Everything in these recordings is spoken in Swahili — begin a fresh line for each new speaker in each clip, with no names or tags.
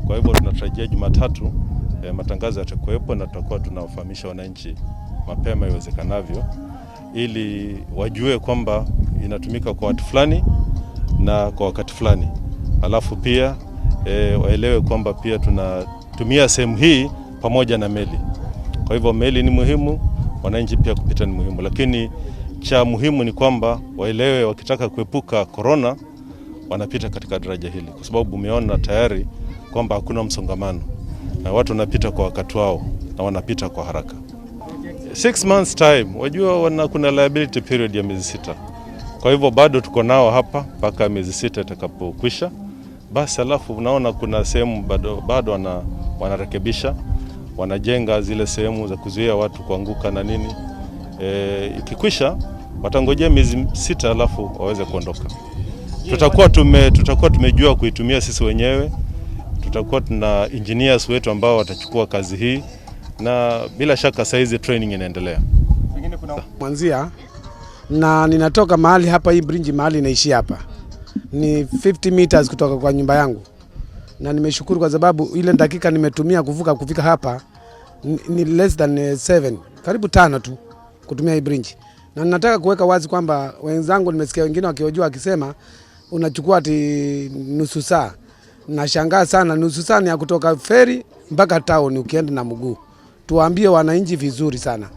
Kwa hivyo tunatarajia Jumatatu matangazo yatakuwepo na tutakuwa tunawafahamisha wananchi mapema iwezekanavyo, ili wajue kwamba inatumika kwa watu fulani na kwa wakati fulani, alafu pia waelewe kwamba pia tunatumia sehemu hii pamoja na meli. Kwa hivyo meli ni muhimu, wananchi pia kupita ni muhimu, lakini cha muhimu ni kwamba waelewe wakitaka kuepuka korona wanapita katika daraja hili, kwa sababu umeona tayari kwamba hakuna msongamano na watu wanapita kwa wakati wao na wanapita kwa haraka. 6 months time, wajua kuna liability period ya miezi 6. Kwa hivyo bado tuko nao hapa mpaka miezi 6 itakapokwisha. Basi alafu unaona kuna sehemu bado wanarekebisha, wanajenga zile sehemu za kuzuia watu kuanguka na nini. Ikikwisha watangojea miezi 6 alafu waweze kuondoka. Tutakuwa tumejua kuitumia sisi wenyewe, tutakuwa tuna engineers wetu ambao watachukua kazi hii, na bila shaka saizi training inaendelea.
Mwanzia na ninatoka mahali hapa, hii bridge mahali naishi hapa ni 50 meters kutoka kwa nyumba yangu, na nimeshukuru kwa sababu ile dakika nimetumia kuvuka kufika hapa ni less than 7, karibu 5 tu kutumia hii bridge. Na nataka kuweka wazi kwamba wenzangu, nimesikia wengine wakihojiwa wakisema unachukua ati nusu saa. Nashangaa sana, nusu saa ni ya kutoka feri mpaka town ukienda na mguu. Tuwaambie wananchi vizuri sana.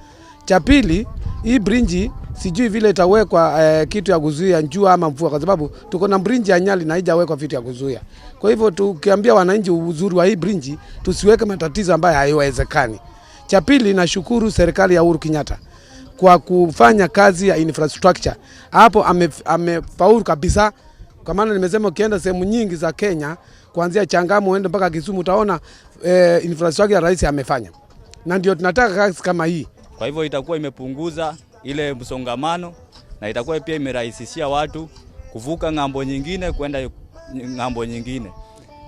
Cha pili, hii bridge sijui vile itawekwa kitu ya kuzuia jua ama mvua, kwa sababu tuko na bridge ya Nyali na haijawekwa vitu ya kuzuia. Kwa hivyo tukiambia wananchi uzuri wa hii bridge, tusiweke matatizo ambayo haiwezekani. Cha pili, nashukuru serikali ya Uhuru Kenyatta kwa kufanya kazi ya infrastructure hapo, amefaulu kabisa, kwa maana nimesema ukienda sehemu nyingi za Kenya kuanzia Changamwe uende mpaka Kisumu utaona infrastructure ya rais amefanya, na ndio tunataka kazi kama hii.
Kwa hivyo itakuwa imepunguza ile msongamano na itakuwa pia imerahisishia watu kuvuka ng'ambo nyingine kwenda ng'ambo nyingine.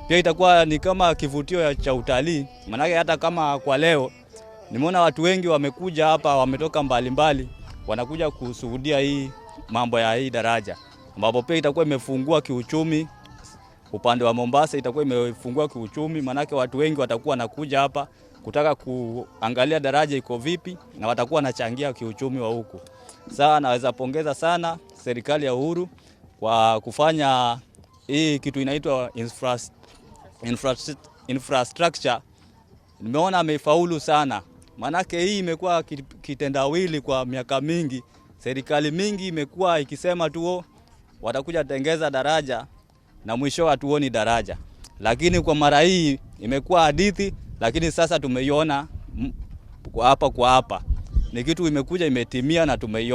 Pia itakuwa ni kama kivutio cha utalii, maanake hata kama kwa leo nimeona watu wengi wamekuja hapa, wametoka mbalimbali, wanakuja kushuhudia hii mambo ya hii daraja, ambapo pia itakuwa imefungua kiuchumi upande wa Mombasa, itakuwa imefungua kiuchumi, maanake watu wengi watakuwa wanakuja hapa kutaka kuangalia daraja iko vipi, na watakuwa wanachangia kiuchumi wa huku. Sasa naweza pongeza sana serikali ya Uhuru kwa kufanya hii kitu inaitwa infrastructure. Nimeona amefaulu sana, maanake hii imekuwa kitendawili kwa miaka mingi. Serikali mingi imekuwa ikisema tu watakuja tengeza daraja na mwisho hatuoni daraja, lakini kwa mara hii imekuwa hadithi, lakini sasa tumeiona kwa hapa kwa hapa, ni kitu imekuja imetimia na tumeiona.